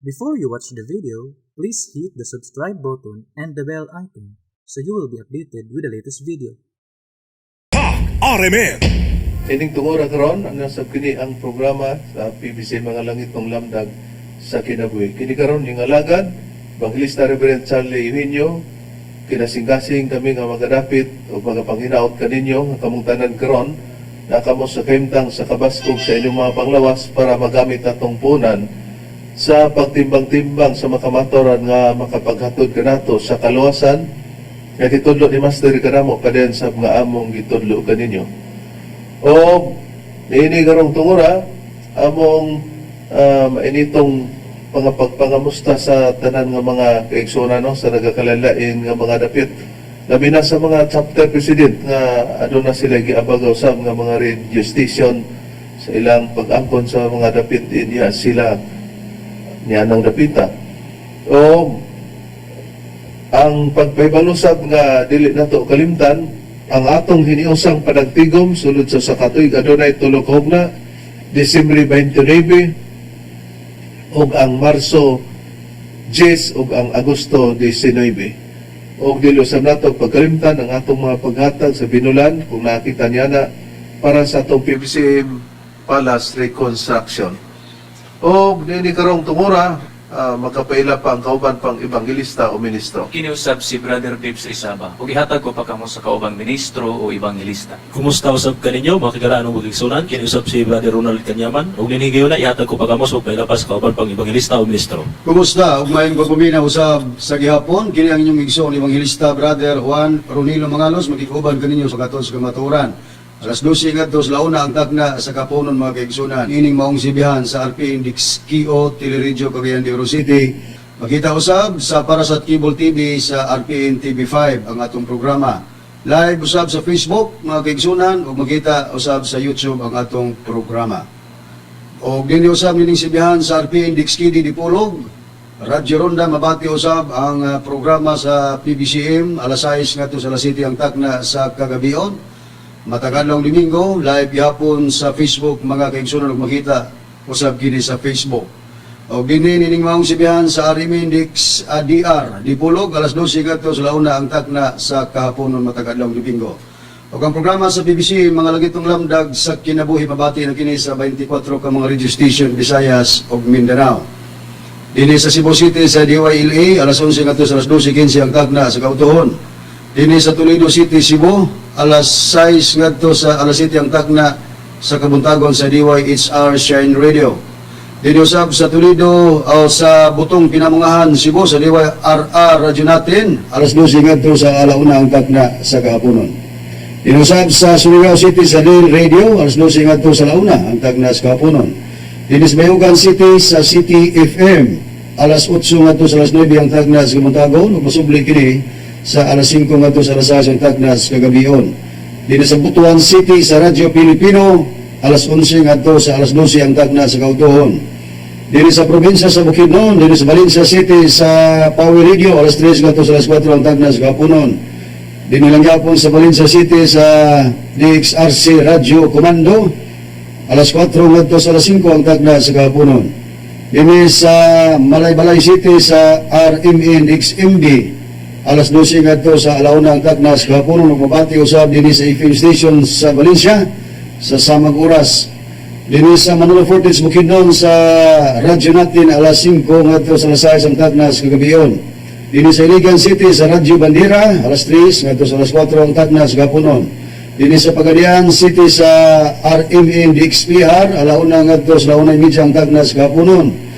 Before you watch the video, please hit the subscribe button and the bell icon so you will be updated with the latest video. RMN. Ining tungura karon ang nasab kini ang programa sa PBC Mga Langitnong Lamdag sa Kinabuhi. Kini karon yung alagad Evangelista Reverend Charlie Eugenio. Kinasingkasing kami nga magadapit o magapanghinaot kaninyo nga kamong tanan karon na kamo sa kahimtang sa kabaskog sa inyong mga panglawas para magamit atong punan sa pagtimbang-timbang sa makamaturan nga makapaghatod kanato sa kaluwasan nga gitudlo ni Master kanamo padayon sa mga among gitudlo kaninyo. O niini karong tungura among mainitong mga pagpangamusta sa tanan nga mga kaigsuonan, no, sa nagakalalain nga mga dapit, labi na sa mga chapter president nga aduna sila giabagaw sa mga mga radio station sa ilang pag-angkon sa mga dapit diha sila niya ng dapita. O ang pagpahibalo sab nga dili nato kalimtan ang atong hiniusang panagtigom sulod sa sakatuig adunay tulo ka hugna, Disyembre 29 ug ang Marso 10 ug ang Agosto 19. Ug dili usab nato pagkalimtan ang atong mga paghatag sa binulan kung nakita niya na para sa atong PBCM Palace Reconstruction. O nini karong tungura, magkapaila pa ang kauban pang ebanghelista o ministro. Kiniusab si Brother Babes Isaba ug ihatag ko pa kamo sa kaubang ministro o ebanghelista. Kumusta usab kaninyo mga kagalaan ug igsunan? Kiniusab si Brother Ronald Kanyaman ug dinhi gayuna ihatag ko pa kamo sa pagpaila sa kauban pang ebanghelista o ministro. Kumusta? Ug maayong pagpaminaw usab sa gihapon. Kini ang inyong igsoon Ebanghelista Brother Juan Ronilo Mangalos, magkikuban kaninyo sa katon sa kamatuoran. Alas 12 ngadto sa launa ang tagna sa kaponon, mga kaigsunan. Ining maong sibihan sa RP Index KO Teleradyo Cagayan de Oro City. Makita usab sa Parasat Cable TV sa RPN TV5 ang atong programa. Live usab sa Facebook, mga kaigsunan, ug makita usab sa YouTube ang atong programa. O dinhi usab nining sibihan sa RPN Dixkidi Dipolog, Radyo Ronda, mabati usab ang programa sa PBCM alas 6 ngadto sa alas 7 ang takna sa kagabion. Matag adlawng Domingo, live gihapon sa Facebook, mga kaigsunan, ug makita usab kini sa Facebook. O dinhi nining maong sibihan sa RMN Dix DR Dipolog, alas 12 ngadto sa launa ang takna sa kahaponon matag adlawng Domingo. Ug ang programa sa PBC Mga Langitnong Lamdag sa Kinabuhi, mabati na kini sa 24 ka mga radio station Visayas ug Mindanao. Dinhi sa Cebu City sa DYLA, alas 11 ngadto sa alas 12:15 ang tagna sa kautuhon. Dinhi sa Toledo City, Cebu, alas 6 ngadto sa alas 7 ang tagna sa kabuntagon sa DYHR Shine Radio. Dinhi usab sa Toledo o sa Butong Pinamungahan, Cebu, sa DYRR Radyo Natin, alas 12 ngadto sa alauna ang tagna sa kahaponon. Dinhi usab sa Surigao City sa Dale Radio, alas 12 ngadto sa launa ang tagna sa kahaponon. Dinhi sa Bayugan City sa City FM, alas 8 ngadto sa alas 9 ang tagna sa kabuntagon, ug masubli kini sa alas 5 ngadto sa alas 6 ang tagna sa kagabion. Dinhi sa Butuan City sa Radyo Pilipino, alas 11 ngadto sa alas 12 ang tagna sa kautuhon. Dinhi sa probinsya sa Bukidnon, dinhi sa Valencia City sa Power Radio, alas 3 ngadto sa alas 4 ang tagna sa kahaponon. Dinhi lang gyapon sa Valencia City sa DXRC Radio Comando, alas 4 ngadto sa alas 5 ang tagna sa kahaponon. Dinhi sa Malaybalay City sa RMN XMB, alas 12 ngadto sa alauna ang tagna sa kahaponon, ug mabati usab dinhi sa FM station sa Valencia sa samang oras. Dinhi sa Manolo Fortich, Bukidnon sa radyo natin, alas 5 ngadto sa alas 6 ang tagna sa kagabion. Dinhi sa Iligan City sa Radyo Bandera, alas 3 ngadto sa alas 4 ang tagna sa kahaponon. Dinhi sa Pagadian City sa RMN DXPR, alauna ngadto sa 1:30 ang tagna sa kahaponon.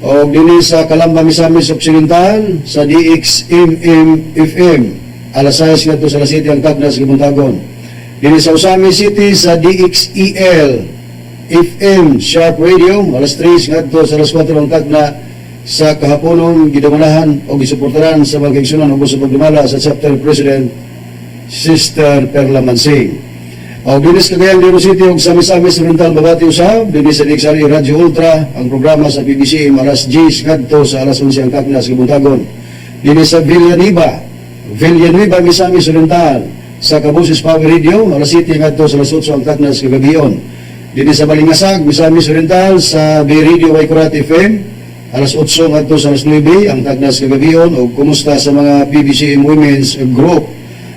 O dinhi sa Calamba, Misamis Occidental sa DXMM FM, alas 6 ngadto sa alas 7 ang tagna sa kabuntagon. Dinhi sa Ozamiz City sa DXEL FM Sharp Radio, alas 3 ngadto sa alas 4 ang tagna sa kahaponon, gidumalahan o gisuportaran sa mga kaigsunan ug sa pagdumala sa chapter president Sister Perla Mansing. O dinhi sa Cagayan de Oro City ug sa Misamis Oriental, mabati usab dinhi sa DXRE Radio Ultra ang programa sa PBC, alas 10 ngadto sa alas 11 ang tagna sa kabuntagon. Dinhi sa Villanueva, Villanueva, Misamis Oriental, sa Kabusis Power Radio, alas 7 ngadto sa alas 8 ang tagna sa kagabion. Dinhi sa Balingasag, Misamis Oriental, sa B Radio Waikurat FM, Alas 8 ngadto sa alas 9 ang tagna sa kagabion og kumusta sa mga PBCM Women's Group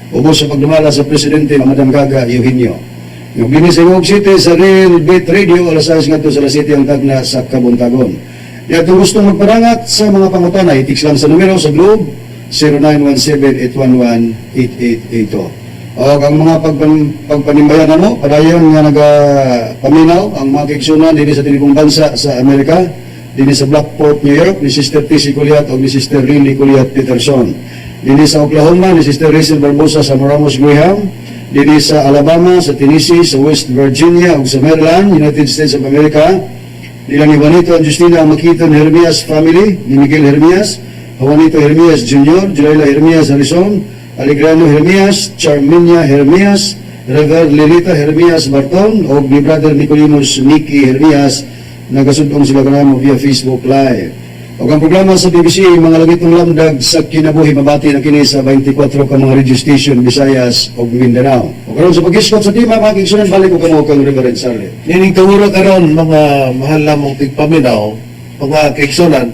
ubos sa pagdumala sa Presidente Madam Gaga Eugenio. Yung dinhi sa Gingoog City sa Real Beat Radio, alas 6 ngadto sa alas 7 ang tagna sa kabuntagon. Kaya kung gusto magparangat sa mga pangutana, i-text lang sa numero sa Globe 0917-811-8882. O ang mga pagpanimbayan mo, padayon nga nagapaminaw ang mga kaigsunan dinhi sa tinibong bansa sa Amerika, dinhi sa Blackport, New York, ni Sister T.C. Culiat o ni Sister Lily Culiat Peterson. Dinhi sa Oklahoma, ni Sister Rachel Barbosa sa Moramos Graham, dinhi sa Alabama, sa Tennessee, sa West Virginia ug sa Maryland, United States of America, nila ni Juanito and Justina Makiton Hermias family, ni Miguel Hermias, Juanito Hermias Jr., Julayla Hermias Harrison, Alegrano Hermias, Charminia Hermias, Rever Lilita Hermias Barton, o ni Brother Nicodemus Nicky Hermias, nagasudong sila kanamo via Facebook Live. O ang programa sa BBC, Mga Langitnong Lamdag sa Kinabuhi, mabati na kini sa 24 ka mga radio station, Visayas o Mindanao. O karon sa pag-isgot sa tema, mga kaigsunan, balik ko kamo kang Reverend Charlie. Nining tuwora karon, mga mahal namong tigpaminaw, mga kaigsunan,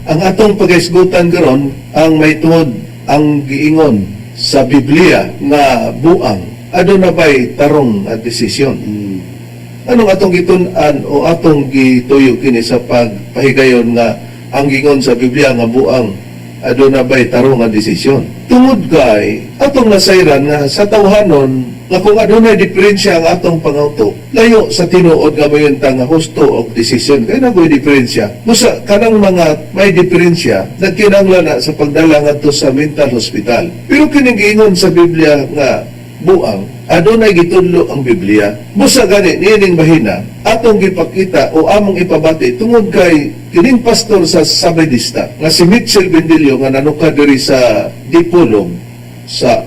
ang atong pagaisgutan karon ang may tungod ang giingon sa Biblia nga buang. Aduna bay tarong nga desisyon? Anong atong gitun-an o atong gituyo kini sa pagpahigayon nga ang gingon sa Biblia nga buang, aduna bay tarong nga desisyon? Tungod kay atong nasayran nga sa tawhanon nga kung adunay diferensya ang atong pangauto, layo sa tinuod nga mayon ta nga husto og desisyon kay nagoy diferensya. Busa kanang mga may diferensya, nagkinahanglan na sa pagdala ngadto sa mental hospital. Pero kining giingon sa Biblia nga buang, adunay gitudlo ang Biblia? Busa gani niining mahina atong gipakita o among ipabati tungod kay kining pastor sa Sabadista nga si Mitchell Bendillo nga nanuka diri sa Dipolog sa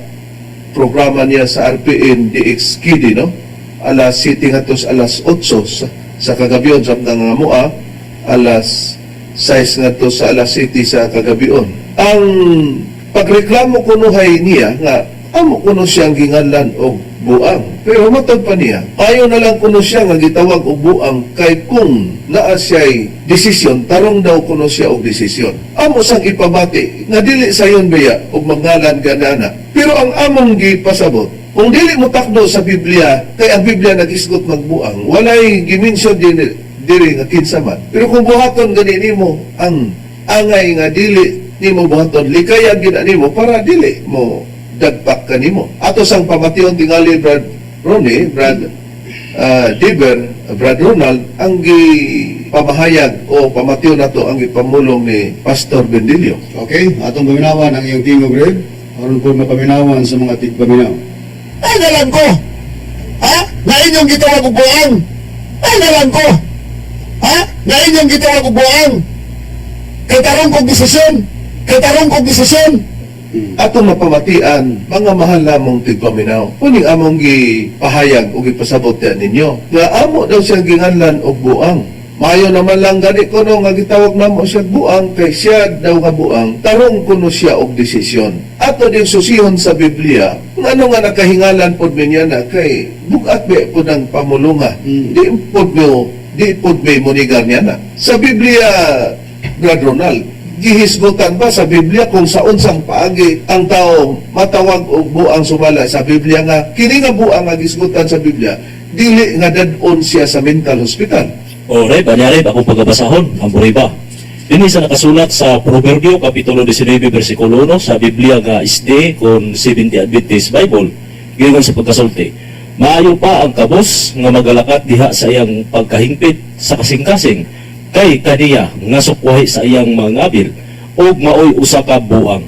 programa niya sa RPN DXKD, no, alas 7 ngadto sa alas 8 sa kagabion, samtang nga mua alas 6 ngadto sa alas 7 sa kagabion. Ang pagreklamo kunuhay niya nga amo kuno siyang ginganlan og buang. Pero matod pa niya, ayaw na lang kuno siya nga gitawag og buang kay kung naa siya'y desisyon, tarong daw kuno siya og desisyon. Amo sang ipabati nga dili sayon beya og magngalan ganana. Pero ang among gipasabot, kung dili mo takdo sa Biblia, kay ang Biblia nagisgot magbuang, walay gimension din diri nga kinsa man. Pero kung buhaton gani nimo ang angay nga dili nimo buhaton, likayan gina nimo para dili mo dagpak kanimo. Ato sang pamation tingali, Brad Ronnie, Brad Diber, Brad Ronald, ang gipamahayag o pamation nato ang gipamulong ni Pastor Bendilio. Okay, atong paminawan ang iyong tingog, Rev. Aron po mapaminawan sa mga tigpaminaw. Ay nalang ko. Ha? Na inyong gitawag og buang. Ay nalang ko. Ha? Na inyong gitawag og buang. Kay tarong kog desisyon. Kay tarong kog desisyon. Atong mapamatian, mga mahal namong tigpaminaw. Kuning among gipahayag o gipasabot diyan ninyo nga amo daw siyang ginganlan og buang. Maayo naman lang gani kuno nga gitawag namo siya buang kay siya daw nga buang, tarong kuno siya og desisyon. Ato din susihon sa Biblia ngano nga nakahingalan pod mi niya na kay bugat be pod ang pamulunga. Di pod mi munigar niya na. Sa Biblia, Brad Ronald, gihisgutan ba sa Biblia kung sa unsang paagi ang tao matawag og buang sumala sa Biblia nga kini nga buang nga gisgutan sa Biblia dili nga dad-on siya sa mental hospital? O Reb, anya Reb, akong pagabasahon, ang buriba. Dini sa nakasulat sa Proverbio, Kapitulo 19, versikulo 1, sa Biblia nga SD kon 70 Adventist Bible, giingon sa pagkasulti: "Maayo pa ang kabos nga magalakat diha sa iyang pagkahingpit sa kasing-kasing, kay kaniya nga sukwahi sa iyang mga ngabil, ug maoy usa ka buang."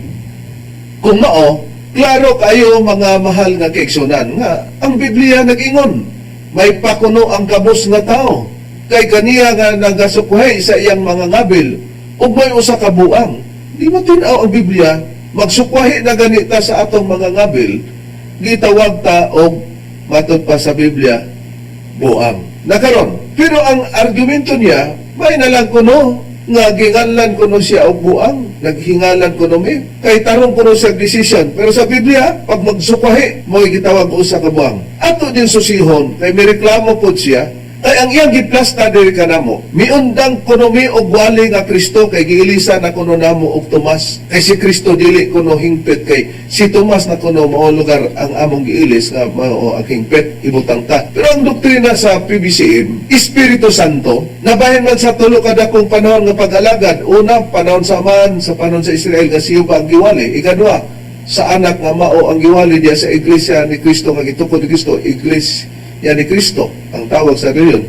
Kung mao, klaro kayo, mga mahal nga kaigsunan, nga ang Biblia nag-ingon, may pakuno ang kabos nga tao kay kaniya nga nagasukwahi sa iyang mga ngabil ug may usa ka buang. Di mo tin-aw ang Biblia, magsukwahi na ganita sa atong mga ngabil, gitawag ta og matod pa sa Biblia buang. Nakaron, pero ang argumento niya, may nalang kuno nga ginganlan kuno siya og buang, naghingalan kuno mi kay tarong kuno siya decision. Pero sa Biblia, pag magsukwahi, mo'y gitawag usa ka buang. Ato din susihon kay may reklamo pod siya. Kay ang iyang giplasta diri kanamo, miundang kuno mi og wali nga Kristo kay giilisan na kuno namo og Tomas. Kay si Kristo dili kuno hingpit, kay si Tomas na kuno mao lugar ang among giilis nga mao ang hingpit ibutang ta. Pero ang doktrina sa PBCM, Espiritu Santo, nabahin man sa tulo ka dakong panahon nga pag-alagad. Una, panahon sa Amahan, sa panahon sa Israel nga siyo ba ang giwali. Ikaduha, sa anak nga mao ang giwali diya sa Iglesia ni Kristo nga gitukod ni Kristo, Iglesia ni Kristo ang tawag sa reliyon.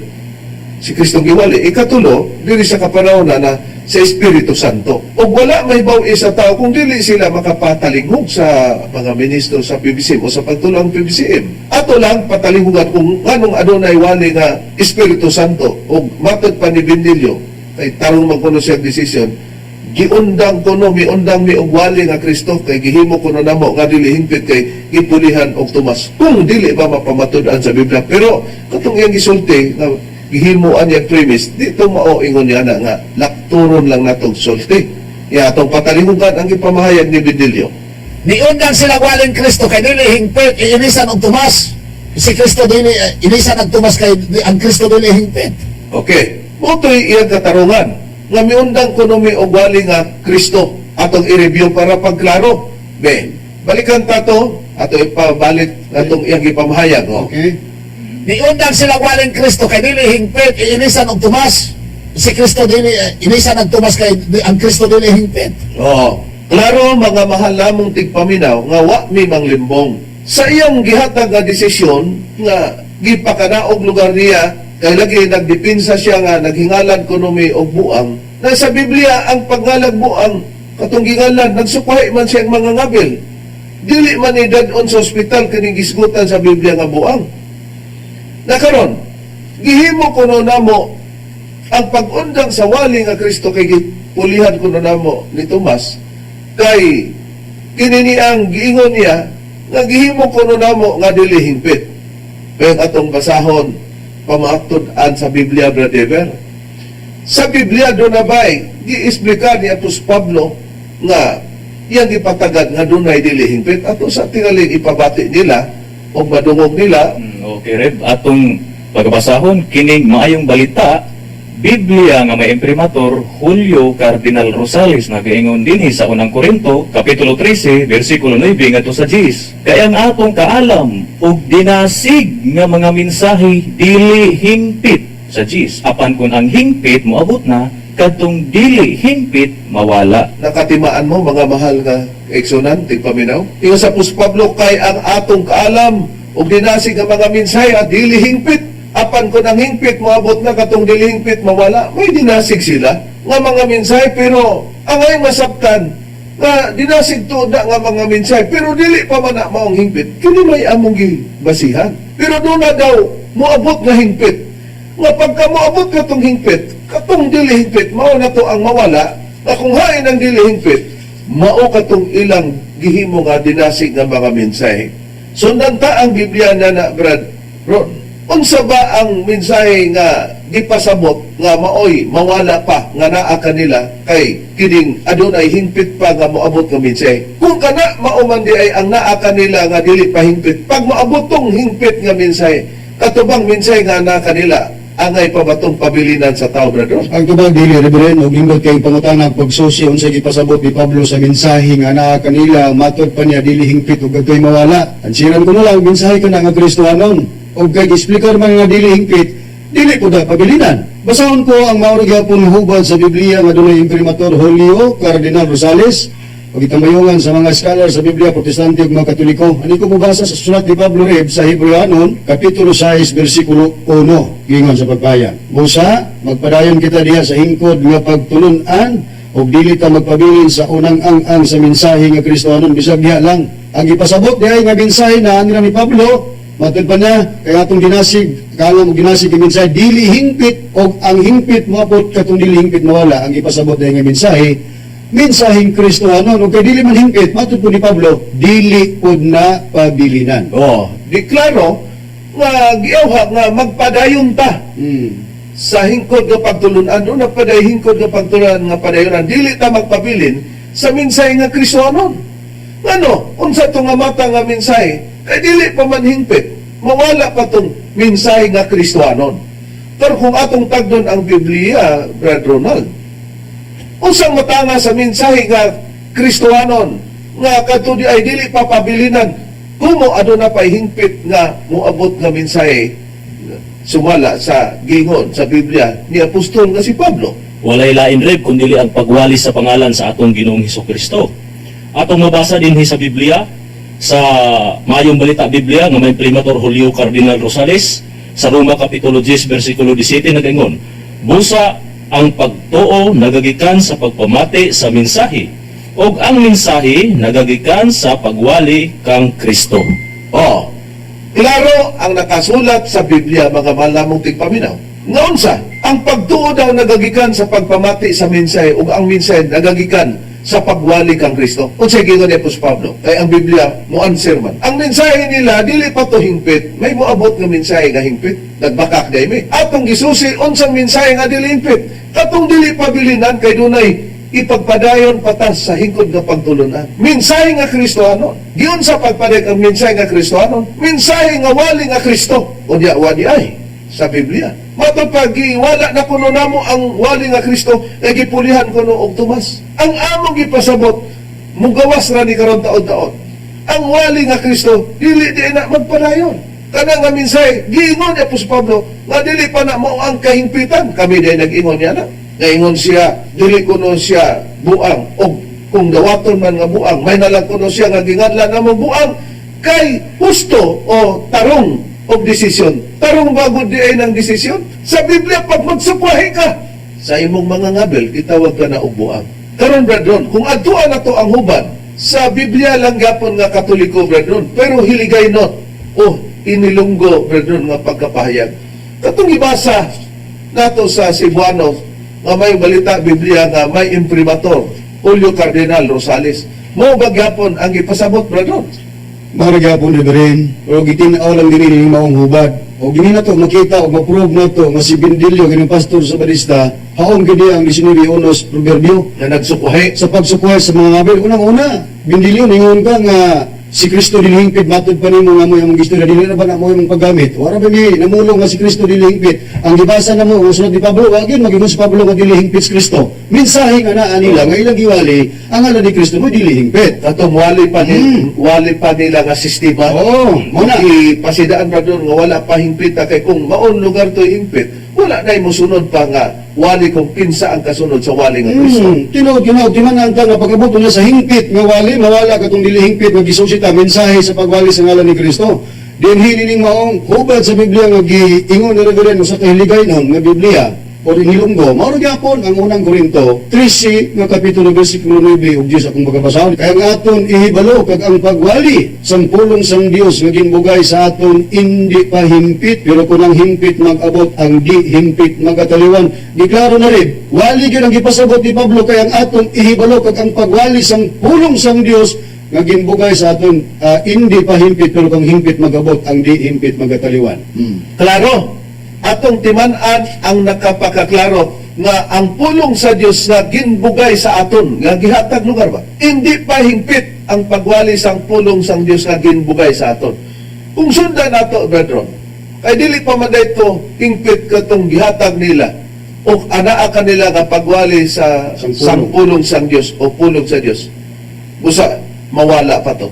Si Kristo ang giwali. Ikatulo, diri sa kapanahon na, na sa Espiritu Santo. Ug wala may bawi sa tao kung dili sila makapatalinghog sa mga ministro sa PBCM o sa pagtulo ang PBCM. Ato lang patalinghugan kung nganong adunay wali nga Espiritu Santo. Ug matod pa ni Bendilio, kay tarong man kuno siya desisyon, giundang kuno, miundang mi og wali nga Kristo kay gihimo kuno namo nga dili hingpit kay gipulihan og Tomas. Kung dili ba mapamatud-an sa Biblia, pero katong iyang gisulti nga gihimuan niyang premise, dito mao ingon niya na nga lakturon lang natong sulti. Ya atong patalinghugan ang gipamahayag ni Bidilio. Niundang sila walin Kristo kay dili hingpit, iinisan og Tomas. Si Kristo dili inisan og Tomas kay ang Kristo dili hingpit. Okay. Mao to'y iyang katarungan nga miundang kuno mi og wali nga Kristo. Atong i-review para pagklaro. Be, balikan ta to, ato ipabalik atong iyang gipamahayag. Oh. Okay. Niundang sila walin Kristo kay dili hingpit, iinisan og Tomas. Si Kristo dili inisan og Tomas kay ang Kristo dili hingpit. Oo. Klaro, mga mahal namong tigpaminaw, nga wa mi manglimbong. Sa iyang gihatag nga desisyon nga gipakanaog lugar niya, kay lagi nagdepensa siya nga naghingalan kuno mi og buang. Na sa Biblia ang pagngalag buang katong gingalan nagsupahi man siya ang mga ngabil. Dili man ni dad-on sa ospital kining gisgutan sa Biblia nga buang. Na karon, gihimo kuno namo ang pag-undang sa wali nga Kristo kay gipulihan kuno namo ni Tomas, kay kini ang giingon niya nga gihimo kuno namo nga dili hingpit. Pero atong basahon pamatud-an sa Biblia, brother. Sa Biblia do na bay giesplika ni Apostol Pablo nga iyang gipatagad nga dunay dili hingpit. Ato sa tingaling ipabati nila o madungog nila. Okay, Rev. Atong pagbasahon kining maayong balita, Biblia nga may imprimatur Julio Cardinal Rosales, nagaingon dinhi sa Unang Korinto kapitulo 13 bersikulo 9 ngadto sa 10. Kay ang atong kaalam ug dinasig nga mga mensahe dili hingpit sa 10. Apan kun ang hingpit moabot na, kadtong dili hingpit mawala. Nakatimaan mo, mga mahal nga kaigsunan, tigpaminaw. Ingon sa Apostol Pablo, kay ang atong kaalam ug dinasig nga mga mensahe at dili hingpit. Apan kun ang hingpit moabot na, katong dili hingpit mawala. May dinasig sila nga mga mensahe, pero ang ay masabtan nga dinasig tuod na nga mga mensahe pero dili pa man na maong hingpit. Kini may among gibasihan. Pero doon na daw moabot nga hingpit. Nga pagka moabot katong hingpit, katong dili hingpit mao na to ang mawala. Na kung hain ang dili hingpit, mao katong ilang gihimo nga dinasig nga mga mensahe. Sundan ta ang Biblia na na, Brad Ron. Unsa ba ang mensahe nga gipasabot nga maoy mawala pa nga naa kanila kay kining adunay hingpit pa nga moabot nga mensahe? Kung kana mao man di ay ang naa kanila nga dili pa hingpit, pag moabot tong hingpit nga mensahe, katubang mensahe nga naa kanila, angay pa ba tong pabilinan sa tao, Brad Ron? Ang tubag dili, Reverend, og nindot kay pangutana pagsusi unsa gipasabot ni Pablo sa mensahe nga naa kanila, matod pa niya dili hingpit ug adtoy mawala. Ansiran ko na lang mensahe kana nga Kristohanon. Og kay giexplikar man nga dili hingpit, dili ko da pabilinan. Basahon ko ang mao ra gyapon hubad sa Biblia nga dunay imprimatur Julio Cardinal Rosales ug gitamayongan sa mga scholar sa Biblia, Protestante ug mga Katoliko. Ani ko mobasa sa sulat ni Pablo, Reb, sa Hebreohanon, kapitulo 6, bersikulo 1, giingon sa pagpayag. Busa, magpadayon kita diha sa hingkod nga pagtulun-an ug dili ta magpabilin sa unang ang-ang sa mensahe nga Kristohanon bisag diha lang. Ang gipasabot diha nga mensahe na nila ni Pablo, matod pa niya, kaya atong dinasig, kaalam og dinasig nga mensahe, dili hingpit og ang hingpit moabot, katong dili hingpit mawala. Ang gipasabot diha nga mensahe, mensaheng Kristohanon, ug kay dili man hingpit, matod po ni Pablo, dili pud na pabilinan. Oh, di klaro nga giawha nga magpadayon ta sa hingkod nga pagtulunan. Do na paday hingkod nga pagtulunan nga padayonan, dili ta magpabilin sa mensahe nga Kristohanon. Ngano, unsa to nga mata nga mensahe? Kay dili pa man hingpit, mawala pa tong mensahe nga Kristohanon. Pero kung atong tagdon ang Biblia, Brad Ronald, unsang matanga sa mensahe nga Kristohanon nga kadto di ay dili pa pabilinan, kumo aduna pa hingpit nga moabot nga mensahe sumala sa gingon sa Biblia ni apostol nga si Pablo? Walay lain, Reb, kundili ang pagwali sa pangalan sa atong Ginoong Hesus Kristo. Atong mabasa dinhi sa Biblia, sa Maayong Balita Biblia nga may imprimatur Julio Cardinal Rosales, sa Roma Kapitulo 10 versikulo 17 nagaingon, "Busa ang pagtuo nagagikan sa pagpamati sa mensahe, ug ang mensahe nagagikan sa pagwali kang Kristo." Oh, klaro ang nakasulat sa Biblia, mga malamong tigpaminaw. Nga unsa? Ang pagtuo daw nagagikan sa pagpamati sa mensahe ug ang mensahe nagagikan sa pagwali kang Kristo. Unsay giingon ni Apostol Pablo? Kay ang Biblia mo answer man. Ang mensahe nila dili pa to hingpit. May moabot nga mensahe nga hingpit. Nagbakak day mi. Atong gisusi unsang mensahe nga dili hingpit. Katong dili pabilinan kay dunay ipagpadayon patas sa hingkod nga pagtulunan. Mensahe nga Kristohanon. Giunsa pagpadayon ang mensahe nga Kristohanon? Mensahe nga wali nga Kristo. Unya wa di ay sa Biblia. Matod pa giwala na kuno namo ang wali nga Kristo kay gipulihan kuno og Tomas. Ang among gipasabot mugawas ra ni karon taon-taon. Ang wali nga Kristo dili di na magpadayon. Kana nga mensahe giingon ni Apostol Pablo nga dili pa na mao ang kahingpitan. Kami day nag-ingon niya na. Ngaingon siya, dili kuno siya buang og kung dawaton man nga buang, may nalang kuno siya nga ginganlan namo buang kay husto o tarong og desisyon. Tarong ba gud di ay ng desisyon? Sa Biblia, pag magsupwahi ka sa imong mga ngabel, gitawag ka na og buang. Karon, Bradron, kung adtuan na to ang hubad, sa Biblia lang gyapon nga Katoliko, Bradron, pero hiligay not o inilunggo, Bradron, nga pagkapahayag. Katong ibasa nato sa Cebuano nga may Balita Biblia nga may imprimatur Julio Cardinal Rosales. Mao ba gyapon ang ipasabot, Bradron? Mao gyapon, Reverend, o gitin-aw lang dinhi ning maong hubad. O gini na to makita o ma-prove na to nga si Bendilio kining pastor sa Badista, haom gid ang 19:1 Proverbio nga nagsukuhi sa pagsukuhay sa mga ngabil. Unang-una, Bendilio, ningon ka nga si Kristo dili hingpit, matod pa nimo nga mo imong gistorya, dili na ba na mo imong paggamit? Wala ba mi namulong nga si Kristo dili hingpit? Ang gibasa na mo ang sulat ni Pablo, wa gyud magingon si Pablo nga dili hingpit si Kristo. Mensahe nga naa nila nga ilang giwali ang ngalan ni Kristo mo dili hingpit. Katong wali pa nila nga sistema. Oo, mao na. Ipasidaan, Bradron, nga wala pa hingpit ta kay kung maon lugar to hingpit, wala na musunod pa nga wali kung kinsa ang kasunod sa wali nga Kristo. Tinuod, tinuod, timan ang nga pag-abot niya sa hingpit nga wali, mawala katong dili hingpit nga gisusita mensahe sa pagwali sa ngalan ni Kristo. Dinhi nining maong hubad sa Biblia nga giingon ni Reverend sa kahiligay nun nga Biblia o inilunggo, mao ra gyapon ang Unang Korinto 13 nga kapitulo bersikulo 9 ug 10 akong pagkabasahon. Kaya nga aton ihibalo kag ang pagwali sang pulong sang Dios nga ginbugay sa aton indi pa himpit, pero kung ang himpit mag-abot, ang di himpit magataliwan. Giklaro na rin, wali gyud ang gipasabot ni Pablo, kay ang aton ihibalo kag ang pagwali sang pulong sang Dios nga ginbugay sa aton indi pa himpit, pero kung himpit mag-abot, ang di himpit magataliwan. Klaro, atong timan-an ang nakapakaklaro nga ang pulong sa Dios nga ginbugay sa aton, nga gihatag lugar ba? Hindi pa hingpit ang pagwali sang pulong sang Dios nga ginbugay sa aton. Kung sundan nato, brethren, kay dili pa man dayto hingpit katong gihatag nila o anaa kanila nga pagwali sa Sang pulong. Sang pulong sang Dios o pulong sa Dios. Busa mawala pa to.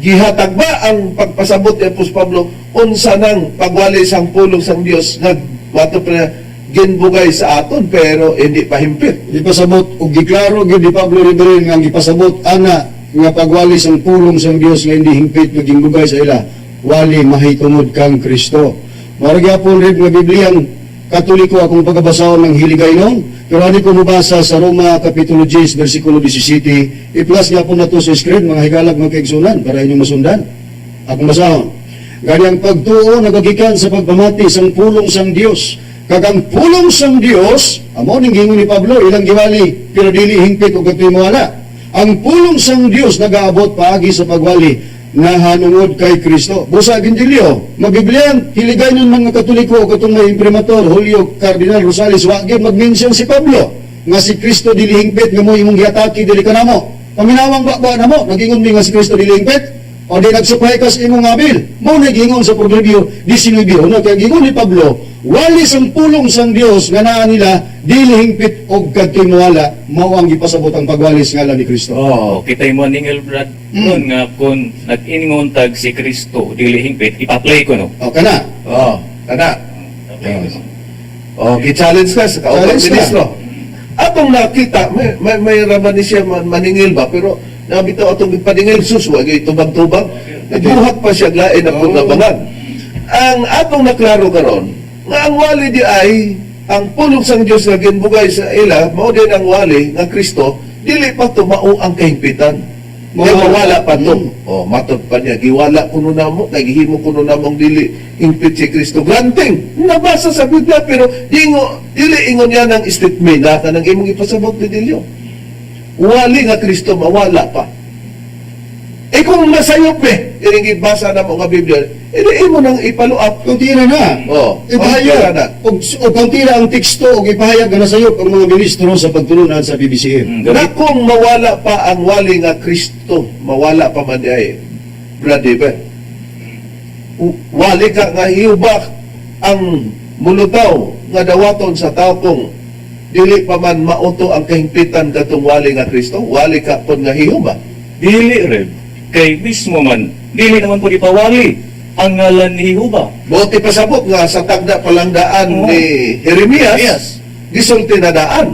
Gihatag ba ang pagpasabot ni Apostol Pablo unsa nang pagwali sang pulong sang Dios nga wato pa ginbugay sa aton pero hindi pa himpit? Gipasabot og giklaro gyud ni Pablo, Reverend, nga ang gipasabot ana nga pagwali sang pulong sang Dios nga hindi hingpit nga ginbugay sa ila wali mahitungod kang Kristo. Mao gyapon, Reb, nga Bibliang Katoliko akong pagkabasahon ng Hiligaynon, pero ani ko mubasa sa Roma Kapitulo 10 versikulo 17. I-plus gyapon nato sa screen, mga higalag, mga kaigsunan, para inyong masundan. Akong basahon. Gani ang pagtuo nagagikan sa pagpamati sang pulong sang Dios. Kag ang pulong sang Dios, amo ning giingon ni Pablo, ilang giwali, pero dili hingpit og katoy mawala. Ang pulong sang Dios nagaabot paagi sa pagwali nahanungod kay Kristo. Busa Gindilio, mabibliyan, hiligay nun mga Katoliko o katong may imprimatur, Julio Cardinal Rosales, wa gyud mag-mention si Pablo nga si Kristo dili hingpit nga mo imong giatake dili kanamo. Paminawang ba ba namo, nagingon mi nga si Kristo dili hingpit? O di nagsupay ka sa imong abil. Mo nagingon sa Proverbio 19, no? Kaya gingon ni Pablo, Wali sang pulong sang Dios nga naa nila dili hingpit og kadtoy mawala, mao ang gipasabot ang pagwali sa ngalan ni Kristo. Oh. Oh, kita'y mo ningil, Brad, nun nga kung nag-ingon tag si Kristo dili hingpit, ipa-play ko, no. O kana. Oh, kana. Pa-play ko, no? Oh, gi-challenge ka sa kaupang Challenge ka. ministro. Atong nakita, may raman ni siya maningil ba, pero nabitaw atong gipaningil, sus, wag tubag-tubag. Nagbuhat pa siya lain na Oh. nabangan. Ang atong naklaro karon, nga ang wali di ay ang pulong sang Dios nga ginbugay sa ila, mao din ang wali nga Kristo, dili pa to mao ang kahimpitan. Kaya mawala pa to. Oh, matod pa niya, giwala kuno namo, kay gihimo kuno namong dili hingpit si Kristo. Granting, nabasa sa Biblia pero dingo dili ingon niya ng statement na kanang imong ipasabot ni Dilyo. Wali nga Kristo mawala pa. Eh kung masayop eh, iring gibasa na mo nga Biblia, eh di imo nang ipaluap. Kaunti na. Oh, Ipahayag. kaunti na. Og kaunti na ang teksto og ipahayag nga nasayop ang mga ministro sa pagtulunan sa PBCM. Na Gamit, kung mawala pa ang wali nga Kristo, mawala pa man di ay, Brad David. Wali ka nga hiubak ang mulutaw nga dawaton sa tao kung dili pa man mauto ang kahimpitan katong wali nga Kristo, wali ka pud nga hiuba. Dili rin. Kay mismo man, dili naman po ipawali ang ngalan ni Jehova. Buti pasabot nga sa tagda palangdaan ni Jeremias, Jeremias. gisulti na daan.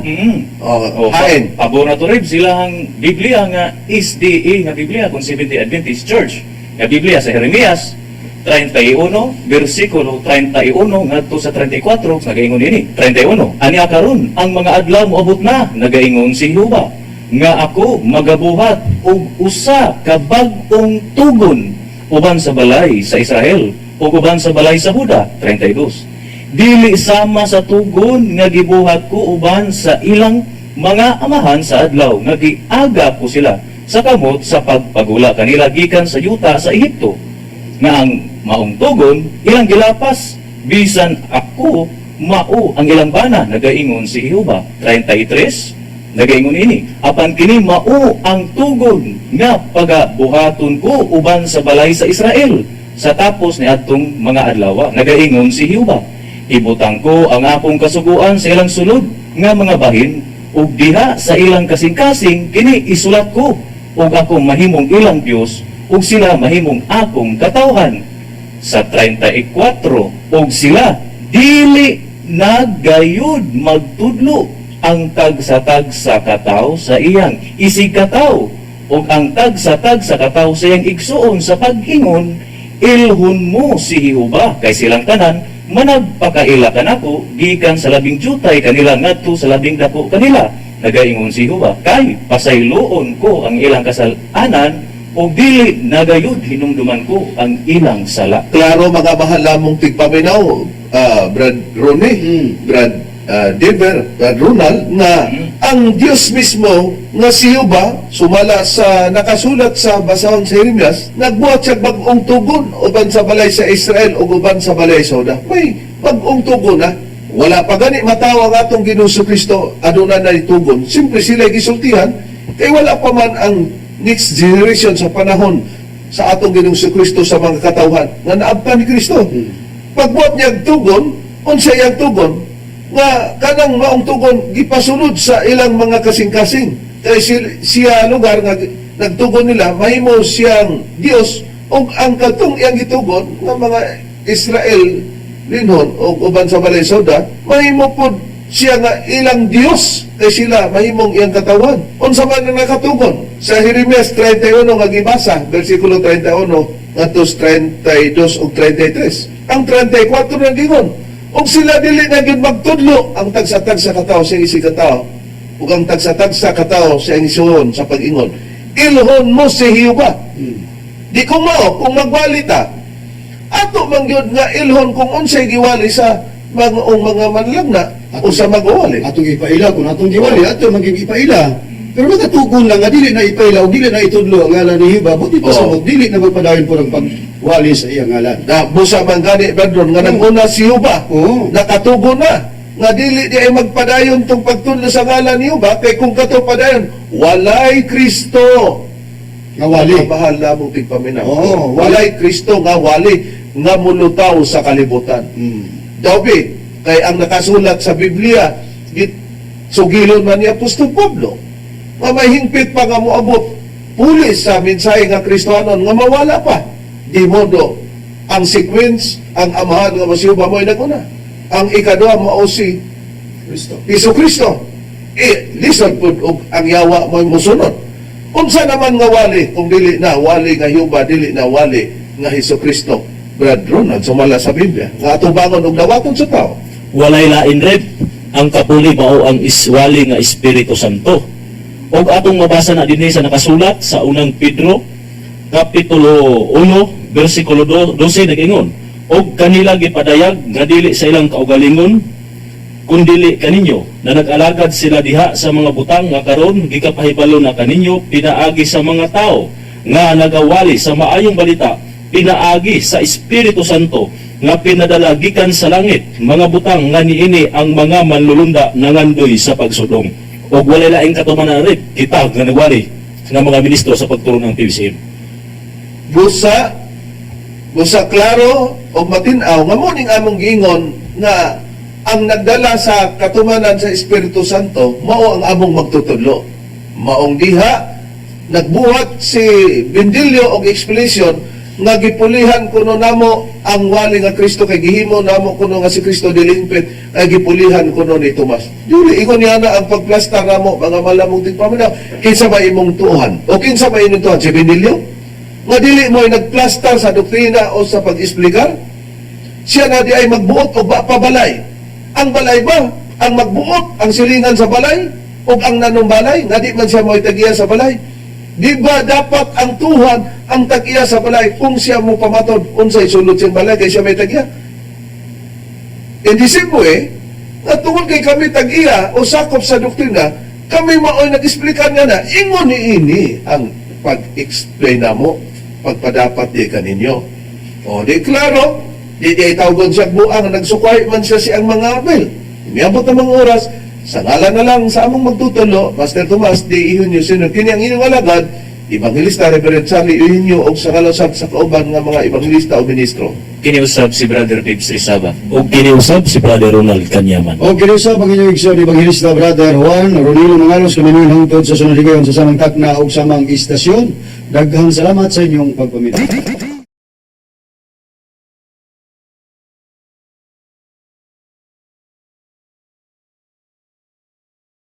Oh, O, hain. pabor na to rin, sila ang Biblia nga SDA nga Biblia kung Seventh-day Adventist Church. Nga Biblia sa Jeremias 31, versikulo 31 ngadto sa 34, nagaingon ini. 31, ani karon ang mga adlaw moabot na, nagaingon si Jehova, nga ako magabuhat og usa ka bag-ong tugon uban sa balay sa Israel ug uban sa balay sa Huda. 32, dili sama sa tugon nga gibuhat ko uban sa ilang mga amahan sa adlaw nga giaga ko sila sa kamot sa pagpagula kanila gikan sa yuta sa Ehipto, nga ang maong tugon ilang gilapas bisan ako mao ang ilang bana, nagaingon si Jehova. 33, nagaingon ini, apan kini mao ang tugon nga pagabuhaton ko uban sa balay sa Israel sa tapos ni adtong mga adlaw, nagaingon si Jehova, ibutang ko ang akong kasuguan sa ilang sulod nga mga bahin ug diha sa ilang kasing-kasing kini isulat ko, ug ako mahimong ilang Dios ug sila mahimong akong katawhan. Sa 34, ug sila dili nagayud magtudlo ang tagsa-tagsa kataw sa iyang isig kataw ug ang tagsa-tagsa kataw sa iyang igsuon sa pag-ingon, "Ilhon mo si Jehova," kay silang tanan managpakaila kanako gikan sa labing jutay kanila ngadto sa labing dako kanila, nagaingon si Jehova, kay pasayloon ko ang ilang kasalanan ug dili nagayud hinumduman ko ang ilang sala. Klaro mga mahal lamong tigpaminaw, Brad Ronnie, Brad Dever, Brad Ronald, nga ang Diyos mismo nga si Jehova, sumala sa nakasulat sa basahon sa Jeremias, nagbuhat siya bag-ong tugon uban sa balay sa Israel ug uban sa balay sa Juda. May bag-ong tugon na. Wala pa gani mataw ang atong Ginoong Kristo, aduna na tugon. Siyempre sila gisultihan kay wala pa man ang next generation sa panahon sa atong Ginoong Kristo sa mga katawhan nga naabtan ni Kristo. Pagbuhat niya ang tugon, unsa iyang tugon? Nga kanang maong tugon gipasunod sa ilang mga kasing-kasing. Kay siya lugar nga nagtugon nila, mahimo siyang Dios ug ang katong iyang gitugon nga mga Israel linhon o uban sa balay sa Juda, mahimo pod siya nga ilang Dios kay sila mahimong iyang katawan. Unsa man ang nakatugon? Sa Jeremias 31 nga gibasa, versikulo 31 ngadto sa 32 ug 33. Ang 34 nang gingon, ug sila dili na gyud magtudlo ang tagsa-tagsa ka tawo sa iyang isig katawo ug ang tagsa-tagsa ka tawo sa iyang isuon sa pag-ingon, "Ilhon mo si Jehova." Di kung mao, kung magwali ta, ato man gyud nga ilhon kung unsay giwali sa mga manlagna o sa magwali. Atong ipaila kung atong giwali, ato maging ipaila. Pero nakatugon lang nga dili na ipaila o dili na itudlo ang ngalan ni Jehova, buti pa sa dili na magpadayon po ng pagwali sa iyang ngalan. Na busa man gani, Brad Ron, nga nanguna si Jehova, nakatugon na nga dili di ay magpadayon tong pagtudlo sa ngalan ni Jehova, kay kung kato padayon, walay Kristo Nga wali. Ang mahal lamong tigpaminaw. Oo, walay Kristo nga wali nga mulutaw sa kalibutan. Daw bi, Kay ang nakasulat sa Biblia, sugilon man ni Apostol Pablo, nga may hingpit pa nga moabot puli sa mensahe nga Kristohanon nga mawala pa. Di modo ang sequence, ang Amahan nga si Jehova mo'y naguna. Ang ikaduha mao si Kristo. Hesus Kristo. Eh, lisod pud og ang yawa mo'y musunod. Unsa naman nga wali kung dili na wali nga Jehova, dili na wali nga Hesus Kristo? Brad Ronald, sumala sa Biblia nga atubangon og dawaton sa tao. Walay lain, Rev, ang kapuli mao ang iswali nga Espiritu Santo. Og atong mabasa na dinhi sa nakasulat sa Unang Pedro kapitulo 1 bersikulo 12, nag-ingon, "Og kanila gipadayag nga dili sa ilang kaugalingon kundili kaninyo na nag-alagad sila diha sa mga butang nga karon gikapahibalo na kaninyo pinaagi sa mga tao nga nagawali sa maayong balita pinaagi sa Espiritu Santo nga pinadala gikan sa langit, mga butang nga niini ang mga manlulunda nangandoy sa pagsudong." Og walay laing katumanan, Rev, kita nga nagwali nga mga ministro sa pagturon ng PBCM. Busa busa klaro o matin-aw nga mo ning among giingon nga ang nagdala sa katumanan sa Espiritu Santo mao ang among magtutudlo. Maong diha nagbuhat si Bendilio og explanation nga gipulihan kuno namo ang wali nga Kristo kay gihimo namo kuno nga si Kristo dilingpit kay gipulihan kuno ni Tomas. Dili ingon niya na ang pagplasta namo, mga malamong tigpaminaw. Kinsa ba imong tuohan o kinsa ba inyong tuohan, si Bendilio nga dili mo ay nagplastar sa doktrina o sa pag-explicar? Siya na di ay magbuot o ba pabalay. Ang balay ba? Ang magbuot, ang silingan sa balay? O ang nanumbalay? Nga di man siya mo'y tagiya sa balay. Di ba dapat ang tuhan ang tagiya sa balay kung siya mo pamatod unsay sulod siyang balay kay siya may tagiya? In the same way, nga tungod kay kami tag-iya o sakop sa doktrina, kami maoy nag-explicar nga na, ingon ni ini ang pag-explain na mo, pagpadapat di kaninyo. O di klaro, di di ay tawgon siya buang, nagsukay man siya siyang mga abel. Umiabot ang mga oras, sa ngalan na lang sa among magtutulo, Master Tomas, di ihon nyo sino, kini ang inyong alagad, Evangelista Reverend Charlie Eugenio og sa kalasab sa kauban nga mga evangelista o ministro. Kiniusab si Brother Pips Rizaba. Og kiniusab si Brother Ronald Kanyaman. O kiniusab ang inyong igsoon, Evangelista Brother Juan Ronilo Mangalos, kami hangtod sa sunod higayon sa samang takna ug samang istasyon. Daghang salamat sa inyong pagpaminaw.